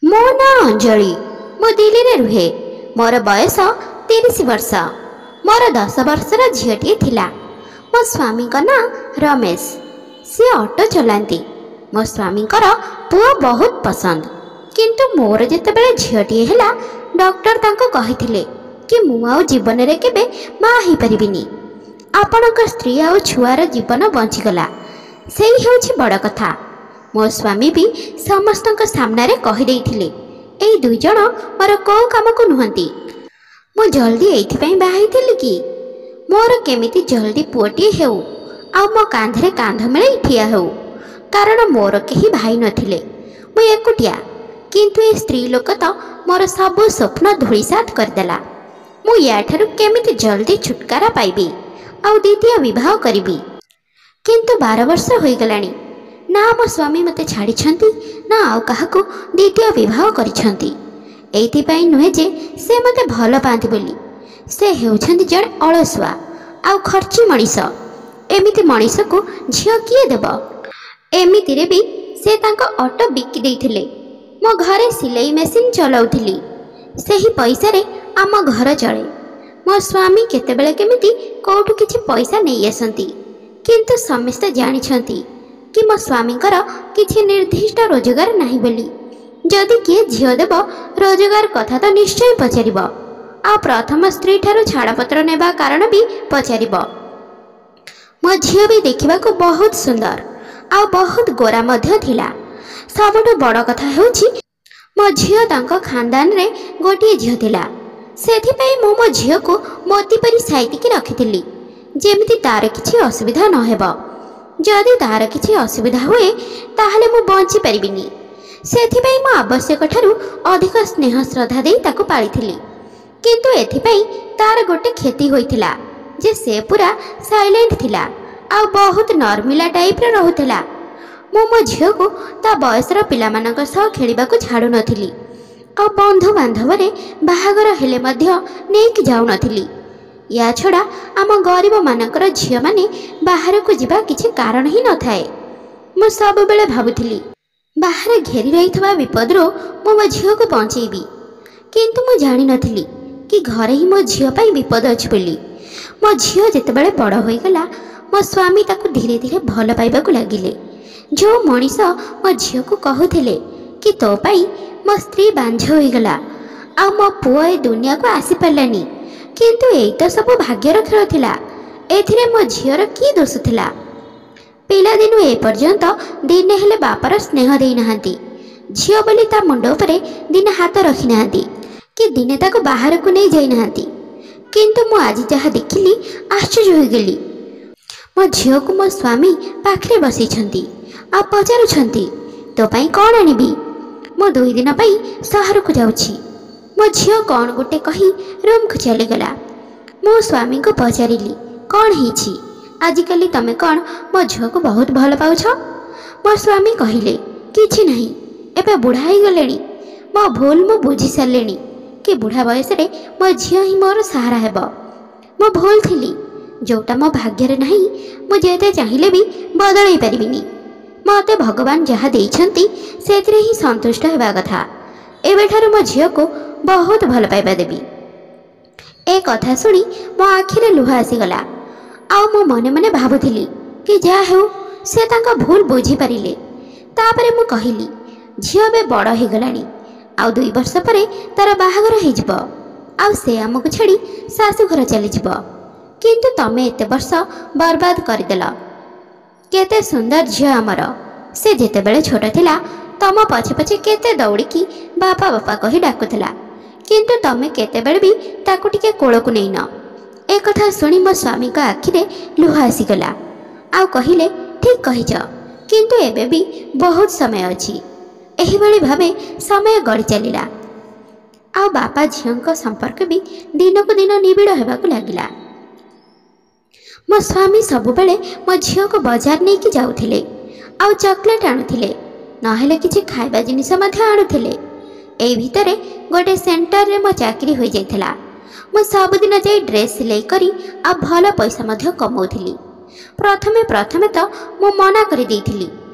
ମୋ ନାଁ ଅଞ୍ଜଳି। ମୁଁ ଦିଲ୍ଲୀରେ ରୁହେ। ମୋର ବୟସ 30 ବର୍ଷ। ମୋର 10 ବର୍ଷର ଝିଅଟିଏ ଥିଲା। ମୋ ସ୍ୱାମୀଙ୍କ ନାଁ ରମେଶ। ସିଏ ଅଟୋ ଚଲାନ୍ତି। ମୋ ସ୍ୱାମୀଙ୍କର ପୁଅ ବହୁତ ପସନ୍ଦ, କିନ୍ତୁ ମୋର ଯେତେବେଳେ ଝିଅଟିଏ ହେଲା, ଡକ୍ଟର ତାଙ୍କୁ କହିଥିଲେ କି ମୁଁ ଆଉ ଜୀବନରେ କେବେ ମା ହେଇପାରିବିନି। ଆପଣଙ୍କ ସ୍ତ୍ରୀ ଆଉ ଛୁଆର ଜୀବନ ବଞ୍ଚିଗଲା, ସେଇ ହେଉଛି ବଡ଼ କଥା। ମୋ ସ୍ୱାମୀ ବି ସମସ୍ତଙ୍କ ସାମ୍ନାରେ କହିଦେଇଥିଲେ, ଏଇ ଦୁଇଜଣ ମୋର କୋଉ କାମକୁ ନୁହନ୍ତି। ମୁଁ ଜଲ୍ଦି ଏଇଥିପାଇଁ ବାହା ହେଇଥିଲି କି ମୋର କେମିତି ଜଲ୍ଦି ପୁଅଟିଏ ହେଉ ଆଉ ମୋ କାନ୍ଧରେ କାନ୍ଧ ମିଳେଇ ଠିଆ ହେଉ, କାରଣ ମୋର କେହି ଭାଇ ନଥିଲେ, ମୁଁ ଏକୁଟିଆ। କିନ୍ତୁ ଏ ସ୍ତ୍ରୀ ଲୋକ ତ ମୋର ସବୁ ସ୍ୱପ୍ନ ଧୂଳିସାତ କରିଦେଲା। ମୁଁ ୟାଠାରୁ କେମିତି ଜଲ୍ଦି ଛୁଟକାରା ପାଇବି ଆଉ ଦ୍ୱିତୀୟ ବିବାହ କରିବି। କିନ୍ତୁ 12 ବର୍ଷ ହୋଇଗଲାଣି, ନା ମୋ ସ୍ୱାମୀ ମୋତେ ଛାଡ଼ିଛନ୍ତି, ନା ଆଉ କାହାକୁ ଦ୍ୱିତୀୟ ବିବାହ କରିଛନ୍ତି। ଏଇଥିପାଇଁ ନୁହେଁ ଯେ ସେ ମୋତେ ଭଲ ପାଆନ୍ତି ବୋଲି। ସେ ହେଉଛନ୍ତି ଜଣେ ଅଳସୁଆ ଆଉ ଖର୍ଚ୍ଚି ମଣିଷ। ଏମିତି ମଣିଷକୁ ଝିଅ କିଏ ଦେବ? ଏମିତିରେ ବି ସେ ତାଙ୍କ ଅଟୋ ବିକି ଦେଇଥିଲେ। ମୋ ଘରେ ସିଲେଇ ମେସିନ୍ ଚଲାଉଥିଲି, ସେହି ପଇସାରେ ଆମ ଘର ଚଳେ। ମୋ ସ୍ୱାମୀ କେତେବେଳେ କେମିତି କେଉଁଠୁ କିଛି ପଇସା ନେଇ ଆସନ୍ତି, କିନ୍ତୁ ସମସ୍ତେ ଜାଣିଛନ୍ତି କି ମୋ ସ୍ୱାମୀଙ୍କର କିଛି ନିର୍ଦ୍ଦିଷ୍ଟ ରୋଜଗାର ନାହିଁ ବୋଲି। ଯଦି କିଏ ଝିଅ ଦେବ, ରୋଜଗାର କଥା ତ ନିଶ୍ଚୟ ପଚାରିବ, ଆଉ ପ୍ରଥମ ସ୍ତ୍ରୀ ଠାରୁ ଛାଡ଼ପତ୍ର ନେବା କାରଣ ବି ପଚାରିବ। ମୋ ଝିଅ ବି ଦେଖିବାକୁ ବହୁତ ସୁନ୍ଦର ଆଉ ବହୁତ ଗୋରା ମଧ୍ୟ ଥିଲା। ସବୁଠୁ ବଡ଼ କଥା ହେଉଛି, ମୋ ଝିଅ ତାଙ୍କ ଖାନଦାନରେ ଗୋଟିଏ ଝିଅ ଥିଲା। ସେଥିପାଇଁ ମୁଁ ମୋ ଝିଅକୁ ମୋତି ପରି ସାଇତିକି ରଖିଥିଲି, ଯେମିତି ତାର କିଛି ଅସୁବିଧା ନ ହେବ। ଯଦି ତାର କିଛି ଅସୁବିଧା ହୁଏ, ତାହେଲେ ମୁଁ ବଞ୍ଚିପାରିବିନି। ସେଥିପାଇଁ ମୁଁ ଆବଶ୍ୟକ ଠାରୁ ଅଧିକ ସ୍ନେହ ଶ୍ରଦ୍ଧା ଦେଇ ତାକୁ ପାଳିଥିଲି। କିନ୍ତୁ ଏଥିପାଇଁ ତାର ଗୋଟେ କ୍ଷତି ହୋଇଥିଲା ଯେ ସେ ପୁରା ସାଇଲେଣ୍ଟ ଥିଲା ଆଉ ବହୁତ ନର୍ମିଲା ଟାଇପ୍ର ରହୁଥିଲା। ମୁଁ ମୋ ଝିଅକୁ ତା ବୟସର ପିଲାମାନଙ୍କ ସହ ଖେଳିବାକୁ ଛାଡ଼ୁନଥିଲି ଆଉ ବନ୍ଧୁବାନ୍ଧବରେ ବାହାଘର ହେଲେ ମଧ୍ୟ ନେଇକି ଯାଉନଥିଲି। ୟା ଛଡ଼ା ଆମ ଗରିବମାନଙ୍କର ଝିଅମାନେ ବାହାରକୁ ଯିବା କିଛି କାରଣ ହିଁ ନଥାଏ। ମୁଁ ସବୁବେଳେ ଭାବୁଥିଲି, ବାହାରେ ଘେରି ରହିଥିବା ବିପଦରୁ ମୁଁ ମୋ ଝିଅକୁ ବଞ୍ଚେଇବି, କିନ୍ତୁ ମୁଁ ଜାଣିନଥିଲି କି ଘରେ ହିଁ ମୋ ଝିଅ ପାଇଁ ବିପଦ ଅଛି ବୋଲି। ମୋ ଝିଅ ଯେତେବେଳେ ବଡ଼ ହୋଇଗଲା, ମୋ ସ୍ୱାମୀ ତାକୁ ଧୀରେ ଧୀରେ ଭଲ ପାଇବାକୁ ଲାଗିଲେ। ଯେଉଁ ମଣିଷ ମୋ ଝିଅକୁ କହୁଥିଲେ କି ତୋ ପାଇଁ ମୋ ସ୍ତ୍ରୀ ବାଞ୍ଝ ହୋଇଗଲା ଆଉ ମୋ ପୁଅ ଏ ଦୁନିଆକୁ ଆସିପାରିଲାନି, କିନ୍ତୁ ଏଇ ତ ସବୁ ଭାଗ୍ୟର ଖେଳ ଥିଲା, ଏଥିରେ ମୋ ଝିଅର କି ଦୋଷ ଥିଲା? ପିଲାଦିନୁ ଏପର୍ଯ୍ୟନ୍ତ ଦିନେ ହେଲେ ବାପାର ସ୍ନେହ ଦେଇନାହାନ୍ତି। ଝିଅ ବୋଲି ତା ମୁଣ୍ଡ ଉପରେ ଦିନେ ହାତ ରଖିନାହାନ୍ତି କି ଦିନେ ତାକୁ ବାହାରକୁ ନେଇ ଯାଇନାହାନ୍ତି। କିନ୍ତୁ ମୁଁ ଆଜି ଯାହା ଦେଖିଲି, ଆଶ୍ଚର୍ଯ୍ୟ ହୋଇଗଲି। ମୋ ଝିଅକୁ ମୋ ସ୍ୱାମୀ ପାଖରେ ବସେଇଛନ୍ତି ଆଉ ପଚାରୁଛନ୍ତି, ତୋ ପାଇଁ କ'ଣ ଆଣିବି? ମୁଁ 2 ଦିନ ପାଇଁ ସହରକୁ ଯାଉଛି। ମୋ ଝିଅ କ'ଣ ଗୋଟେ କହି ରୁମ୍କୁ ଚାଲିଗଲା। ମୁଁ ସ୍ୱାମୀଙ୍କୁ ପଚାରିଲି, କ'ଣ ହେଇଛି? ଆଜିକାଲି ତମେ କ'ଣ ମୋ ଝିଅକୁ ବହୁତ ଭଲ ପାଉଛ? ମୋ ସ୍ୱାମୀ କହିଲେ, କିଛି ନାହିଁ, ଏବେ ବୁଢ଼ା ହେଇଗଲେଣି, ମୋ ଭୁଲ ମୁଁ ବୁଝି ସାରିଲିଣି କି ବୁଢ଼ା ବୟସରେ ମୋ ଝିଅ ହିଁ ମୋର ସାହାରା ହେବ। ମୁଁ ଭୁଲ ଥିଲି, ଯେଉଁଟା ମୋ ଭାଗ୍ୟରେ ନାହିଁ ମୁଁ ଯେତେ ଚାହିଁଲେ ବି ବଦଳେଇ ପାରିବିନି। ମୋତେ ଭଗବାନ ଯାହା ଦେଇଛନ୍ତି ସେଥିରେ ହିଁ ସନ୍ତୁଷ୍ଟ ହେବା କଥା। ଏବେଠାରୁ ମୋ ଝିଅକୁ ବହୁତ ଭଲ ପାଇବା ଦେବି। ଏ କଥା ଶୁଣି ମୋ ଆଖିରେ ଲୁହ ଆସିଗଲା ଆଉ ମୁଁ ମନେ ମନେ ଭାବୁଥିଲି କି ଯାହା ହେଉ ସେ ତାଙ୍କ ଭୁଲ ବୁଝିପାରିଲେ। ତାପରେ ମୁଁ କହିଲି, ଝିଅ ଏବେ ବଡ଼ ହେଇଗଲାଣି, ଆଉ 2 ବର୍ଷ ପରେ ତାର ବାହାଘର ହେଇଯିବ ଆଉ ସେ ଆମକୁ ଛାଡ଼ି ଶାଶୁଘର ଚାଲିଯିବ। କିନ୍ତୁ ତମେ ଏତେ ବର୍ଷ ବର୍ବାଦ କରିଦେଲ। କେତେ ସୁନ୍ଦର ଝିଅ ଆମର। ସେ ଯେତେବେଳେ ଛୋଟ ଥିଲା, ତମ ପଛେ ପଛେ କେତେ ଦୌଡ଼ିକି ବାପା ବାପା କହି ଡାକୁଥିଲା, କିନ୍ତୁ ତମେ କେତେବେଳେ ବି ତାକୁ ଟିକେ କୋଳକୁ ନେଇନ। ଏ କଥା ଶୁଣି ମୋ ସ୍ୱାମୀଙ୍କ ଆଖିରେ ଲୁହ ଆସିଗଲା ଆଉ କହିଲେ, ଠିକ୍ କହିଛ, କିନ୍ତୁ ଏବେ ବି ବହୁତ ସମୟ ଅଛି। ଏହିଭଳି ଭାବେ ସମୟ ଗଡ଼ି ଚାଲିଲା ଆଉ ବାପା ଝିଅଙ୍କ ସମ୍ପର୍କ ବି ଦିନକୁ ଦିନ ନିବିଡ଼ ହେବାକୁ ଲାଗିଲା। ମୋ ସ୍ୱାମୀ ସବୁବେଳେ ମୋ ଝିଅକୁ ବଜାର ନେଇକି ଯାଉଥିଲେ ଆଉ ଚକୋଲେଟ୍ ଆଣୁଥିଲେ, ନହେଲେ କିଛି ଖାଇବା ଜିନିଷ ମଧ୍ୟ ଆଣୁଥିଲେ। ଏଇ ଭିତରେ ଗୋଟେ ସେଣ୍ଟରରେ ମୋ ଚାକିରି ହୋଇଯାଇଥିଲା। ମୁଁ ସବୁଦିନ ଯାଇ ଡ୍ରେସ୍ ସିଲେଇ କରି ଆଉ ଭଲ ପଇସା ମଧ୍ୟ କମାଉଥିଲି। ପ୍ରଥମେ ପ୍ରଥମେ ତ ମୁଁ ମନା କରିଦେଇଥିଲି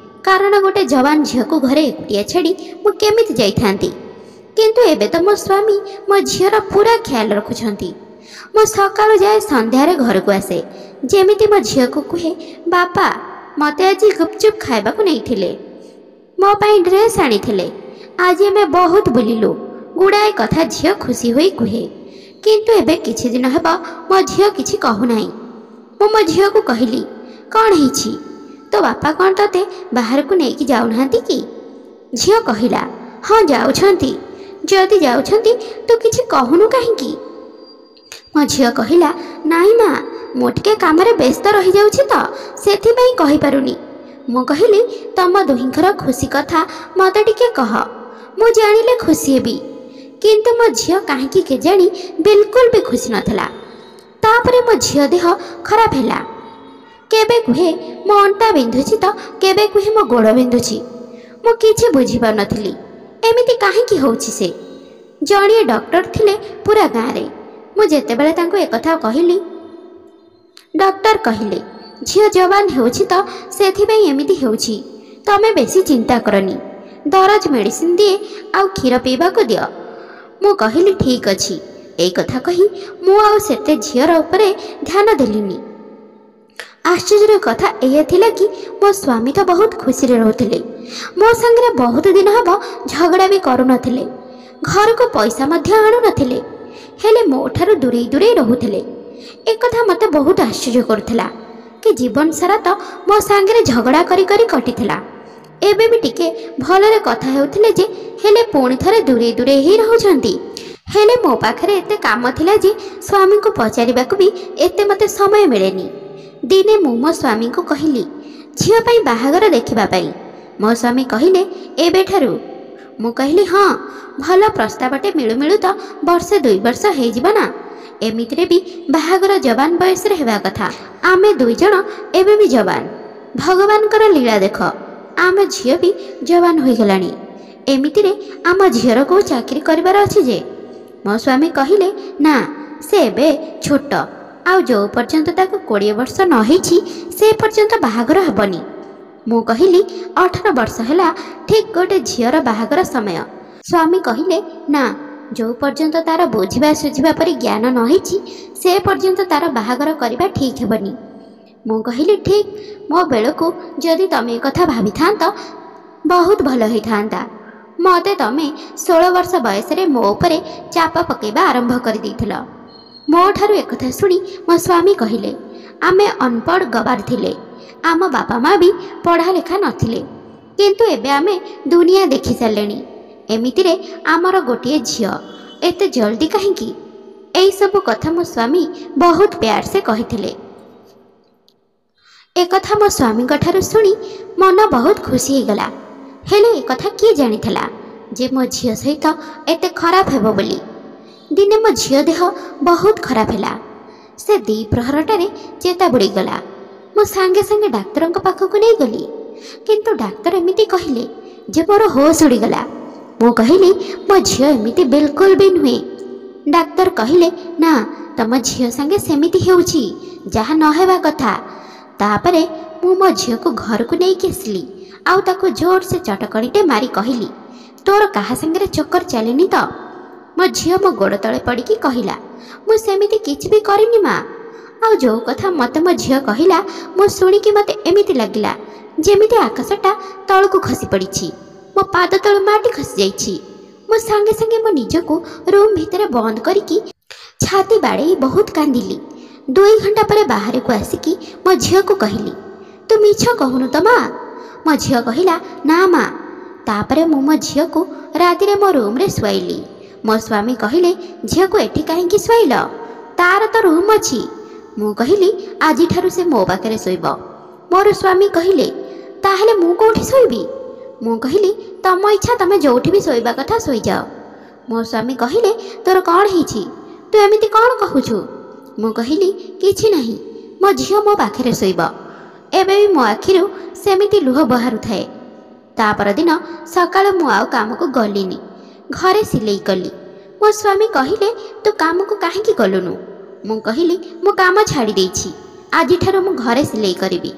କାରଣ ଗୋଟେ ଯବାନ ଝିଅକୁ ଘରେ ଏକୁଟିଆ ଛାଡ଼ି ମୁଁ କେମିତି ଯାଇଥାନ୍ତି? କିନ୍ତୁ ଏବେ ତ ମୋ ସ୍ୱାମୀ ମୋ ଝିଅର ପୁରା ଖ୍ୟାଲ ରଖୁଛନ୍ତି। ମୁଁ ସକାଳୁ ଯାଏ, ସନ୍ଧ୍ୟାରେ ଘରକୁ ଆସେ। ଯେମିତି ମୋ ଝିଅକୁ କୁହେ, ବାପା ମୋତେ ଆଜି ଗୁପଚୁପ୍ ଖାଇବାକୁ ନେଇଥିଲେ, ମୋ ପାଇଁ ଡ୍ରେସ୍ ଆଣିଥିଲେ, ଆଜି ଆମେ ବହୁତ ବୁଲିଲୁ। ଗୁଡ଼ାଏ କଥା ଝିଅ ଖୁସି ହୋଇ କୁହେ। କିନ୍ତୁ ଏବେ କିଛି ଦିନ ହେବ ମୋ ଝିଅ କିଛି କହୁନାହିଁ। ମୁଁ ମୋ ଝିଅକୁ କହିଲି, କ'ଣ ହେଇଛି? ତୋ ବାପା କ'ଣ ତୋତେ ବାହାରକୁ ନେଇକି ଯାଉନାହାନ୍ତି କି? ଝିଅ କହିଲା, ହଁ ଯାଉଛନ୍ତି। ଯଦି ଯାଉଛନ୍ତି ତୁ କିଛି କହୁନୁ କାହିଁକି? ମୋ ଝିଅ କହିଲା, ନାଇଁ ମା, ମୁଁ ଟିକେ କାମରେ ବ୍ୟସ୍ତ ରହିଯାଉଛି ତ ସେଥିପାଇଁ କହିପାରୁନି। ମୁଁ କହିଲି, ତମ ଦୁହିଁଙ୍କର ଖୁସି କଥା ମୋତେ ଟିକେ କହ, ମୁଁ ଜାଣିଲେ ଖୁସି ହେବି। କିନ୍ତୁ ମୋ ଝିଅ କାହିଁକି କେଜାଣି ବିଲକୁଲ ବି ଖୁସି ନଥିଲା। ତାପରେ ମୋ ଝିଅ ଦେହ ଖରାପ ହେଲା। କେବେ କୁହେ ମୋ ଅଣ୍ଟା ବିନ୍ଧୁଛି ତ କେବେ କୁହେ ମୋ ଗୋଡ଼ ବିନ୍ଧୁଛି। ମୁଁ କିଛି ବୁଝିପାରୁନଥିଲି ଏମିତି କାହିଁକି ହେଉଛି ସେ। ଜଣିଏ ଡକ୍ଟର ଥିଲେ ପୁରା ଗାଁରେ। ମୁଁ ଯେତେବେଳେ ତାଙ୍କୁ ଏକଥା କହିଲି, ଡକ୍ଟର କହିଲେ, ଝିଅ ଯବାନ ହେଉଛି ତ ସେଥିପାଇଁ ଏମିତି ହେଉଛି, ତମେ ବେଶୀ ଚିନ୍ତା କରନି, ଦରଜ ମେଡ଼ିସିନ ଦିଏ ଆଉ କ୍ଷୀର ପିଇବାକୁ ଦିଅ। ମୁଁ କହିଲି ଠିକ୍ ଅଛି। ଏଇ କଥା କହି ମୁଁ ଆଉ ସେତେ ଝିଅର ଉପରେ ଧ୍ୟାନ ଦେଲିନି। ଆଶ୍ଚର୍ଯ୍ୟର କଥା ଏଇଆ ଥିଲା କି ମୋ ସ୍ୱାମୀ ତ ବହୁତ ଖୁସିରେ ରହୁଥିଲେ। ମୋ ସାଙ୍ଗରେ ବହୁତ ଦିନ ହେବ ଝଗଡ଼ା ବି କରୁନଥିଲେ, ଘରକୁ ପଇସା ମଧ୍ୟ ଆଣୁନଥିଲେ, ହେଲେ ମୋ ଠାରୁ ଦୂରେଇ ଦୂରେଇ ରହୁଥିଲେ। ଏକଥା ମୋତେ ବହୁତ ଆଶ୍ଚର୍ଯ୍ୟ କରୁଥିଲା କି ଜୀବନ ସାରା ତ ମୋ ସାଙ୍ଗରେ ଝଗଡ଼ା କରି କରି କଟିଥିଲା, ଏବେ ବି ଟିକେ ଭଲରେ କଥା ହେଉଥିଲେ ଯେ, ହେଲେ ପୁଣି ଥରେ ଦୂରେଇ ଦୂରେଇ ହିଁ ରହୁଛନ୍ତି। ହେଲେ ମୋ ପାଖରେ ଏତେ କାମ ଥିଲା ଯେ ସ୍ୱାମୀଙ୍କୁ ପଚାରିବାକୁ ବି ଏତେ ମୋତେ ସମୟ ମିଳେନି। ଦିନେ ମୁଁ ମୋ ସ୍ୱାମୀଙ୍କୁ କହିଲି ଝିଅ ପାଇଁ ବାହାଘର ଦେଖିବା ପାଇଁ। ମୋ ସ୍ୱାମୀ କହିଲେ, ଏବେଠାରୁ? ମୁଁ କହିଲି ହଁ, ଭଲ ପ୍ରସ୍ତାବଟେ ମିଳୁ ମିଳୁ ତ ବର୍ଷେ 2 ବର୍ଷ ହେଇଯିବ ନା, ଏମିତିରେ ବି ବାହାଘର ଯବାନ ବୟସରେ ହେବା କଥା, ଆମେ 2 ଜଣ ଏବେ ବି ଯବାନ। ଭଗବାନଙ୍କର ଲୀଳା ଦେଖ, ଆମ ଝିଅ ବି ଯବାନ ହୋଇଗଲାଣି। ଏମିତିରେ ଆମ ଝିଅର କେଉଁ ଚାକିରି କରିବାର ଅଛି ଯେ? ମୋ ସ୍ୱାମୀ କହିଲେ, ନା ସେ ଏବେ ଛୋଟ, ଆଉ ଯେଉଁ ପର୍ଯ୍ୟନ୍ତ ତାକୁ 20 ବର୍ଷ ନ ହେଇଛି ସେ ପର୍ଯ୍ୟନ୍ତ ବାହାଘର ହେବନି। ମୁଁ କହିଲି, 18 ବର୍ଷ ହେଲା ଠିକ୍ ଗୋଟେ ଝିଅର ବାହାଘର ସମୟ। ସ୍ୱାମୀ କହିଲେ, ନା, ଯେଉଁ ପର୍ଯ୍ୟନ୍ତ ତାର ବୁଝିବା ସୁଝିବା ପରି ଜ୍ଞାନ ନ ହେଇଛି ସେ ପର୍ଯ୍ୟନ୍ତ ତାର ବାହାଘର କରିବା ଠିକ୍ ହେବନି। ମୁଁ କହିଲି ଠିକ୍, ମୋ ବେଳକୁ ଯଦି ତମେ ଏ କଥା ଭାବିଥାନ୍ତ ବହୁତ ଭଲ ହେଇଥାନ୍ତା। ମୋତେ ତମେ 16 ବର୍ଷ ବୟସରେ ମୋ ଉପରେ ଚାପ ପକାଇବା ଆରମ୍ଭ କରିଦେଇଥିଲ। ମୋ ଠାରୁ ଏକଥା ଶୁଣି ମୋ ସ୍ୱାମୀ କହିଲେ, ଆମେ ଅନପଢ଼ ଗବାର ଥିଲେ, ଆମ ବାପା ମା ବି ପଢ଼ା ଲେଖା ନଥିଲେ, କିନ୍ତୁ ଏବେ ଆମେ ଦୁନିଆ ଦେଖି ସାରିଲେଣି। ଏମିତିରେ ଆମର ଗୋଟିଏ ଝିଅ, ଏତେ ଜଲ୍ଦି କାହିଁକି? ଏଇସବୁ କଥା ମୋ ସ୍ୱାମୀ ବହୁତ ପ୍ୟାର ସେ କହିଥିଲେ। ଏକଥା ମୋ ସ୍ୱାମୀଙ୍କ ଠାରୁ ଶୁଣି ମନ ବହୁତ ଖୁସି ହେଇଗଲା। ହେଲେ ଏକଥା କିଏ ଜାଣିଥିଲା ଯେ ମୋ ଝିଅ ସହିତ ଏତେ ଖରାପ ହେବ ବୋଲି। ଦିନେ ମୋ ଝିଅ ଦେହ ବହୁତ ଖରାପ ହେଲା। ସେ ଦ୍ୱିପ୍ରହରଟାରେ ଚେତା ବୁଡ଼ିଗଲା। ମୁଁ ସାଙ୍ଗେ ସାଙ୍ଗେ ଡାକ୍ତରଙ୍କ ପାଖକୁ ନେଇଗଲି, କିନ୍ତୁ ଡାକ୍ତର ଏମିତି କହିଲେ ଯେ ମୋର ହୋସ୍ ଉଡ଼ିଗଲା। ମୁଁ କହିଲି, ମୋ ଝିଅ ଏମିତି ବିଲକୁଲ ବି ନୁହେଁ। ଡାକ୍ତର କହିଲେ, ନା, ତମ ଝିଅ ସାଙ୍ଗେ ସେମିତି ହେଉଛି ଯାହା ନ ହେବା କଥା। ତାପରେ ମୁଁ ମୋ ଝିଅକୁ ଘରକୁ ନେଇକି ଆସିଲି ଆଉ ତାକୁ ଜୋରସେ ଚଟକଣିଟେ ମାରି କହିଲି, ତୋର କାହା ସାଙ୍ଗରେ ଚକର ଚାଲିନି ତ? ମୋ ଝିଅ ମୋ ଗୋଡ଼ ତଳେ ପଡ଼ିକି କହିଲା, ମୁଁ ସେମିତି କିଛି ବି କରିନି ମା। ଆଉ ଯେଉଁ କଥା ମୋତେ ମୋ ଝିଅ କହିଲା ମୁଁ ଶୁଣିକି ମୋତେ ଏମିତି ଲାଗିଲା ଯେମିତି ଆକାଶଟା ତଳକୁ ଖସି ପଡ଼ିଛି, ମୋ ପାଦ ତଳୁ ମାଟି ଖସିଯାଇଛି। ମୁଁ ସାଙ୍ଗେ ସାଙ୍ଗେ ମୋ ନିଜକୁ ରୁମ୍ ଭିତରେ ବନ୍ଦ କରିକି ଛାତି ବାଡ଼େଇ ବହୁତ କାନ୍ଦିଲି। 2 ଘଣ୍ଟା ପରେ ବାହାରକୁ ଆସିକି ମୋ ଝିଅକୁ କହିଲି, ତୁ ମିଛ କହୁନୁ ତ ମା? ମୋ ଝିଅ କହିଲା, ନା ମା। ତାପରେ ମୁଁ ମୋ ଝିଅକୁ ରାତିରେ ମୋ ରୁମ୍ରେ ଶୁଆଇଲି। ମୋ ସ୍ୱାମୀ କହିଲେ, ଝିଅକୁ ଏଠି କାହିଁକି ଶୁଆଇଲ? ତାର ତ ରୁମ୍ ଅଛି। ମୁଁ କହିଲି, ଆଜିଠାରୁ ସେ ମୋ ପାଖରେ ଶୋଇବ। ମୋର ସ୍ୱାମୀ କହିଲେ, ତାହେଲେ ମୁଁ କେଉଁଠି ଶୋଇବି? ମୁଁ କହିଲି, ତମ ଇଚ୍ଛା, ତମେ ଯେଉଁଠି ବି ଶୋଇବା କଥା ଶୋଇଯାଅ। ମୋ ସ୍ୱାମୀ କହିଲେ, ତୋର କ'ଣ ହେଇଛି? ତୁ ଏମିତି କ'ଣ କହୁଛୁ? ମୁଁ କହିଲି, କିଛି ନାହିଁ, ମୋ ଝିଅ ମୋ ପାଖରେ ଶୋଇବ। ଏବେ ବି ମୋ ଆଖିରୁ ସେମିତି ଲୁହ ବାହାରୁଥାଏ। ତା ପରଦିନ ସକାଳୁ ମୁଁ ଆଉ କାମକୁ ଗଲିନି, ଘରେ ସିଲେଇ କଲି। ମୋ ସ୍ୱାମୀ କହିଲେ, ତୁ କାମକୁ କାହିଁକି ଗଲୁନୁ? ମୁଁ କହିଲି, ମୁଁ କାମ ଛାଡ଼ି ଦେଇଛି, ଆଜିଠାରୁ ମୁଁ ଘରେ ସିଲେଇ କରିବି।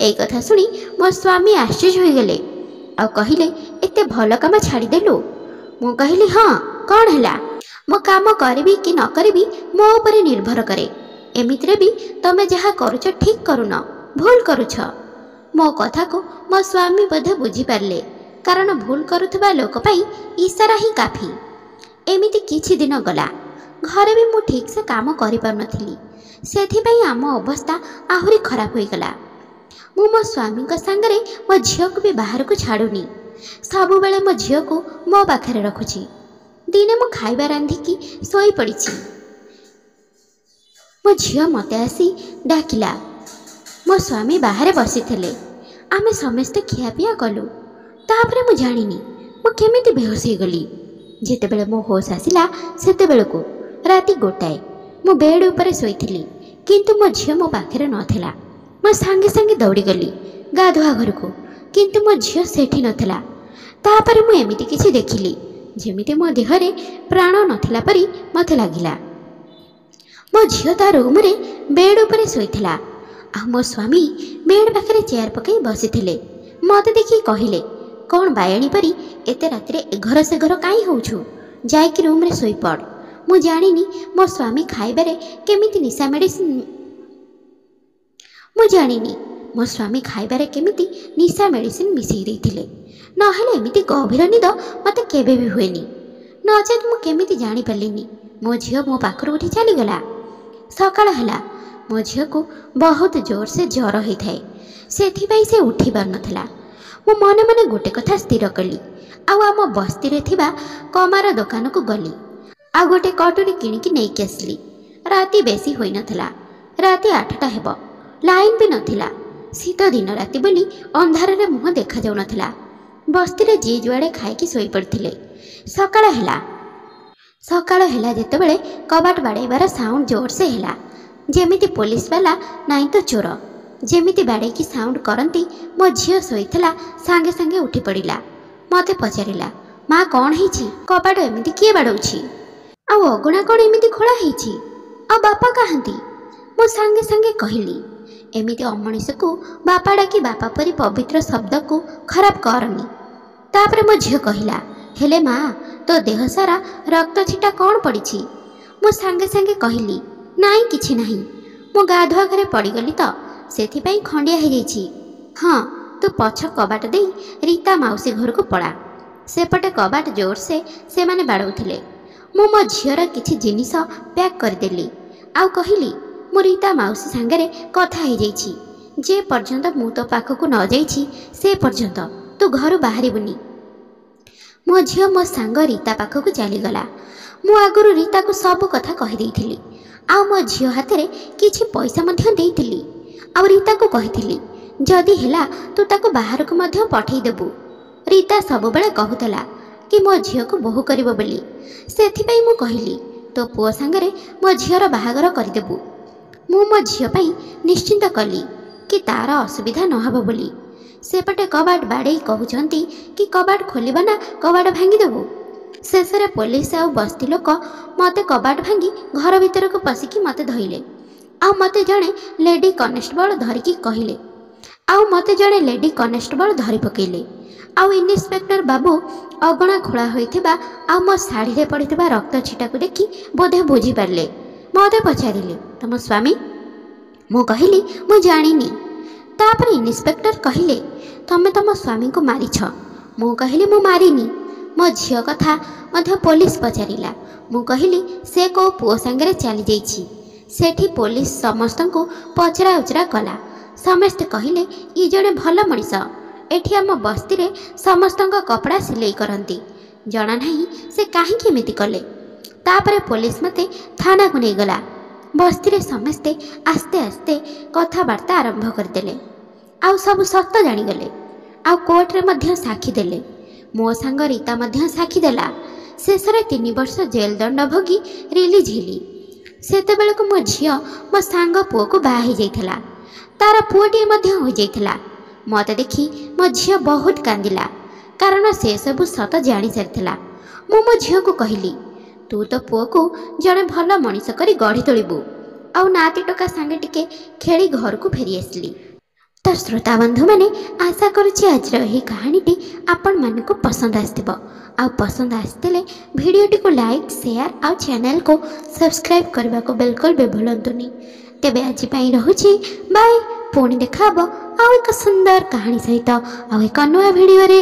ଏଇ କଥା ଶୁଣି ମୋ ସ୍ୱାମୀ ଆଶ୍ଚର୍ଯ୍ୟ ହୋଇଗଲେ ଆଉ କହିଲେ, ଏତେ ଭଲ କାମ ଛାଡ଼ିଦେଲୁ? ମୁଁ କହିଲି, ହଁ, କ'ଣ ହେଲା? ମୋ କାମ କରିବି କି ନ କରିବି ମୋ ଉପରେ ନିର୍ଭର କରେ। ଏମିତିରେ ବି ତମେ ଯାହା କରୁଛ ଠିକ୍ କରୁନ, ଭୁଲ କରୁଛ। ମୋ କଥାକୁ ମୋ ସ୍ୱାମୀ ବୋଧେ ବୁଝିପାରିଲେ, କାରଣ ଭୁଲ କରୁଥିବା ଲୋକ ପାଇଁ ଇସାରା ହିଁ କାଫି। ଏମିତି କିଛି ଦିନ ଗଲା। ଘରେ ବି ମୁଁ ଠିକ୍ସେ କାମ କରିପାରୁନଥିଲି, ସେଥିପାଇଁ ଆମ ଅବସ୍ଥା ଆହୁରି ଖରାପ ହୋଇଗଲା। ମୁଁ ମୋ ସ୍ୱାମୀଙ୍କ ସାଙ୍ଗରେ ମୋ ଝିଅକୁ ବି ବାହାରକୁ ଛାଡ଼ୁନି, ସବୁବେଳେ ମୋ ଝିଅକୁ ମୋ ପାଖରେ ରଖୁଛି। ଦିନେ ମୁଁ ଖାଇବା ରାନ୍ଧିକି ଶୋଇପଡ଼ିଛି। ମୋ ଝିଅ ମୋତେ ଆସି ଡାକିଲା। ମୋ ସ୍ୱାମୀ ବାହାରେ ବସିଥିଲେ। ଆମେ ସମସ୍ତେ ଖିଆପିଆ କଲୁ। ତାପରେ ମୁଁ ଜାଣିନି ମୁଁ କେମିତି ବେହୋସ ହେଇଗଲି। ଯେତେବେଳେ ମୋ ହୋସ୍ ଆସିଲା, ସେତେବେଳକୁ ରାତି 1। ମୁଁ ବେଡ଼୍ ଉପରେ ଶୋଇଥିଲି, କିନ୍ତୁ ମୋ ଝିଅ ମୋ ପାଖରେ ନଥିଲା। ମୁଁ ସାଙ୍ଗେ ସାଙ୍ଗେ ଦୌଡ଼ିଗଲି ଗାଧୁଆ ଘରକୁ, କିନ୍ତୁ ମୋ ଝିଅ ସେଠି ନଥିଲା। ତାପରେ ମୁଁ ଏମିତି କିଛି ଦେଖିଲି ଯେମିତି ମୋ ଦେହରେ ପ୍ରାଣ ନଥିଲା ପରି ମୋତେ ଲାଗିଲା। ମୋ ଝିଅ ତା ରୁମ୍ରେ ବେଡ଼୍ ଉପରେ ଶୋଇଥିଲା ଆଉ ମୋ ସ୍ୱାମୀ ବେଡ଼୍ ପାଖରେ ଚେୟାର ପକାଇ ବସିଥିଲେ। ମୋତେ ଦେଖି କହିଲେ, କ'ଣ ବାୟାଣୀ ପରି ଏତେ ରାତିରେ ଏ ଘର ସେ ଘର କାହିଁ ହେଉଛୁ? ଯାଇକି ରୁମ୍ରେ ଶୋଇପଡ଼। ମୁଁ ଜାଣିନି ମୋ ସ୍ୱାମୀ ଖାଇବାରେ କେମିତି ନିଶା ମେଡ଼ିସିନ ମୁଁ ଜାଣିନି ମୋ ସ୍ୱାମୀ ଖାଇବାରେ କେମିତି ନିଶା ମେଡ଼ିସିନ ମିଶାଇ ଦେଇଥିଲେ, ନହେଲେ ଏମିତି ଗଭୀର ନିଦ ମୋତେ କେବେ ବି ହୁଏନି। ନଚେତ୍ ମୁଁ କେମିତି ଜାଣିପାରିଲିନି ମୋ ଝିଅ ମୋ ପାଖରୁ ଉଠି ଚାଲିଗଲା। ସକାଳ ହେଲା। ମୋ ଝିଅକୁ ବହୁତ ଜୋରସେ ଜ୍ୱର ହୋଇଥାଏ, ସେଥିପାଇଁ ସେ ଉଠି ପାରୁନଥିଲା। ମୁଁ ମନେ ମନେ ଗୋଟେ କଥା ସ୍ଥିର କଲି ଆଉ ଆମ ବସ୍ତିରେ ଥିବା କମାର ଦୋକାନକୁ ଗଲି ଆଉ ଗୋଟେ କଟୁରୀ କିଣିକି ନେଇକି ଆସିଲି। ରାତି ବେଶୀ ହୋଇନଥିଲା, ରାତି 8ଟା ହେବ। ଲାଇନ୍ ବି ନଥିଲା। ଶୀତ ଦିନ ରାତି ବୋଲି ଅନ୍ଧାରରେ ମୁହଁ ଦେଖାଯାଉନଥିଲା। ବସ୍ତିରେ ଯିଏ ଯୁଆଡ଼େ ଖାଇକି ଶୋଇପଡ଼ିଥିଲେ। ସକାଳ ହେଲା। ସକାଳ ହେଲା ଯେତେବେଳେ କବାଟ ବାଡ଼େଇବାର ସାଉଣ୍ଡ ଜୋରସେ ହେଲା, ଯେମିତି ପୋଲିସ ବାଲା ନାଇଁ ତ ଚୋର ଯେମିତି ବାଡ଼େଇକି ସାଉଣ୍ଡ କରନ୍ତି। ମୋ ଝିଅ ଶୋଇଥିଲା, ସାଙ୍ଗେ ସାଙ୍ଗେ ଉଠି ପଡ଼ିଲା। ମୋତେ ପଚାରିଲା, ମା, କ'ଣ ହେଇଛି? କବାଟ ଏମିତି କିଏ ବାଡ଼ଉଛି? ଆଉ ଅଗଣା କ'ଣ ଏମିତି ଖୋଳା ହେଇଛି? ଆଉ ବାପା କାହାନ୍ତି? ମୁଁ ସାଙ୍ଗେ ସାଙ୍ଗେ କହିଲି, ଏମିତି ଅମଣିଷକୁ ବାପା ଡାକି ବାପା ପରି ପବିତ୍ର ଶବ୍ଦକୁ ଖରାପ କରନି। ତାପରେ ମୋ ଝିଅ କହିଲା, ହେଲେ ମା, ତୋ ଦେହ ସାରା ରକ୍ତ ଛିଟା କ'ଣ ପଡ଼ିଛି? ମୁଁ ସାଙ୍ଗେ ସାଙ୍ଗେ କହିଲି, ନାଇଁ, କିଛି ନାହିଁ, ମୁଁ ଗାଧୁଆ ଘରେ ପଡ଼ିଗଲି ତ ସେଥିପାଇଁ ଖଣ୍ଡିଆ ହେଇଯାଇଛି। ହଁ, ତୁ ପଛ କବାଟ ଦେଇ ରୀତା ମାଉସୀ ଘରକୁ ପଳା। ସେପଟେ କବାଟ ଜୋରସେ ସେମାନେ ବାଡ଼ଉଥିଲେ। ମୁଁ ମୋ ଝିଅର କିଛି ଜିନିଷ ପ୍ୟାକ୍ କରିଦେଲି ଆଉ କହିଲି, ମୁଁ ରୀତା ମାଉସୀ ସାଙ୍ଗରେ କଥା ହେଇଯାଇଛି, ଯେ ପର୍ଯ୍ୟନ୍ତ ମୁଁ ତୋ ପାଖକୁ ନ ଯାଇଛି ସେ ପର୍ଯ୍ୟନ୍ତ ତୁ ଘରୁ ବାହାରିବୁନି। ମୋ ଝିଅ ମୋ ସାଙ୍ଗ ରୀତା ପାଖକୁ ଚାଲିଗଲା। ମୁଁ ଆଗରୁ ରୀତାକୁ ସବୁ କଥା କହିଦେଇଥିଲି ଆଉ ମୋ ଝିଅ ହାତରେ କିଛି ପଇସା ମଧ୍ୟ ଦେଇଥିଲି ଆଉ ରୀତାକୁ କହିଥିଲି, ଯଦି ହେଲା ତୁ ତାକୁ ବାହାରକୁ ମଧ୍ୟ ପଠେଇଦେବୁ। ରୀତା ସବୁବେଳେ କହୁଥିଲା କି ମୋ ଝିଅକୁ ବୋହୂ କରିବ ବୋଲି, ସେଥିପାଇଁ ମୁଁ କହିଲି ତୋ ପୁଅ ସାଙ୍ଗରେ ମୋ ଝିଅର ବାହାଘର କରିଦେବୁ। ମୁଁ ମୋ ଝିଅ ପାଇଁ ନିଶ୍ଚିନ୍ତ କଲି କି ତାର ଅସୁବିଧା ନ ହେବ ବୋଲି। ସେପଟେ କବାଟ ବାଡ଼େଇ କହୁଛନ୍ତି କି କବାଟ ଖୋଲିବ ନା କବାଟ ଭାଙ୍ଗିଦେବୁ? ଶେଷରେ ପୋଲିସ ଆଉ ବସ୍ତି ଲୋକ ମୋତେ କବାଟ ଭାଙ୍ଗି ଘର ଭିତରକୁ ପଶିକି ମୋତେ ଧଇଲେ ଆଉ ମୋତେ ଜଣେ ଲେଡି କନେଷ୍ଟବଳ ଧରିକି କହିଲେ ଆଉ ମୋତେ ଜଣେ ଲେଡି କନେଷ୍ଟବଳ ଧରି ପକାଇଲେ। ଆଉ ଇନ୍ସପେକ୍ଟର ବାବୁ ଅଗଣା ଖୋଳା ହୋଇଥିବା ଆଉ ମୋ ଶାଢ଼ୀରେ ପଡ଼ିଥିବା ରକ୍ତ ଛିଟାକୁ ଦେଖି ବୋଧେ ବୁଝିପାରିଲେ। ମୋତେ ପଚାରିଲେ, ତମ ସ୍ୱାମୀ? ମୁଁ କହିଲି, ମୁଁ ଜାଣିନି। ତାପରେ ଇନ୍ସପେକ୍ଟର କହିଲେ, ତମେ ତମ ସ୍ୱାମୀଙ୍କୁ ମାରିଛ। ମୁଁ କହିଲି, ମୁଁ ମାରିନି। ମୋ ଝିଅ କଥା ମଧ୍ୟ ପୋଲିସ ପଚାରିଲା। ମୁଁ କହିଲି, ସେ କେଉଁ ପୁଅ ସାଙ୍ଗରେ ଚାଲିଯାଇଛି। ସେଠି ପୋଲିସ ସମସ୍ତଙ୍କୁ ପଚରା ଉଚରା କଲା। ସମସ୍ତେ କହିଲେ, ଇଏ ଜଣେ ଭଲ ମଣିଷ, ଏଠି ଆମ ବସ୍ତିରେ ସମସ୍ତଙ୍କ କପଡ଼ା ସିଲେଇ କରନ୍ତି, ଜଣା ନାହିଁ ସେ କାହିଁକି ଏମିତି କଲେ। ତାପରେ ପୋଲିସ ମୋତେ ଥାନାକୁ ନେଇଗଲା। ବସ୍ତିରେ ସମସ୍ତେ ଆସ୍ତେ ଆସ୍ତେ କଥାବାର୍ତ୍ତା ଆରମ୍ଭ କରିଦେଲେ ଆଉ ସବୁ ସତ ଜାଣିଗଲେ ଆଉ କୋର୍ଟରେ ମଧ୍ୟ ସାକ୍ଷୀ ଦେଲେ। ମୋ ସାଙ୍ଗ ରୀତା ମଧ୍ୟ ସାକ୍ଷୀ ଦେଲା। ଶେଷରେ 3 ବର୍ଷ ଜେଲ୍ ଦଣ୍ଡ ଭୋଗି ରିଲିଜ୍ ହେଲି। ସେତେବେଳକୁ ମୋ ଝିଅ ମୋ ସାଙ୍ଗ ପୁଅକୁ ବାହା ହେଇଯାଇଥିଲା, ତାର ପୁଅଟିଏ ମଧ୍ୟ ହୋଇଯାଇଥିଲା। ମୋତେ ଦେଖି ମୋ ଝିଅ ବହୁତ କାନ୍ଦିଲା, କାରଣ ସେସବୁ ସତ ଜାଣିସାରିଥିଲା। ମୁଁ ମୋ ଝିଅକୁ କହିଲି, ତୁ ତୋ ପୁଅକୁ ଜଣେ ଭଲ ମଣିଷ କରି ଗଢ଼ି ତୋଳିବୁ। ଆଉ ନାତି ଟୋକା ସାଙ୍ଗେ ଟିକେ ଖେଳି ଘରକୁ ଫେରିଆସିଲି। ତ ଶ୍ରୋତା ବନ୍ଧୁମାନେ, ଆଶା କରୁଛି ଆଜିର ଏହି କାହାଣୀଟି ଆପଣମାନଙ୍କୁ ପସନ୍ଦ ଆସିଥିବ। ଆଉ ପସନ୍ଦ ଆସିଥିଲେ ଭିଡ଼ିଓଟିକୁ ଲାଇକ୍, ସେୟାର ଆଉ ଚ୍ୟାନେଲକୁ ସବସ୍କ୍ରାଇବ୍ କରିବାକୁ ବିଲକୁଲ ବି ଭୁଲନ୍ତୁନି। ତେବେ ଆଜି ପାଇଁ ରହୁଛି, ବାଏ। ପୁଣି ଦେଖାହେବ ଆଉ ଏକ ସୁନ୍ଦର କାହାଣୀ ସହିତ ଆଉ ଏକ ନୂଆ ଭିଡ଼ିଓରେ।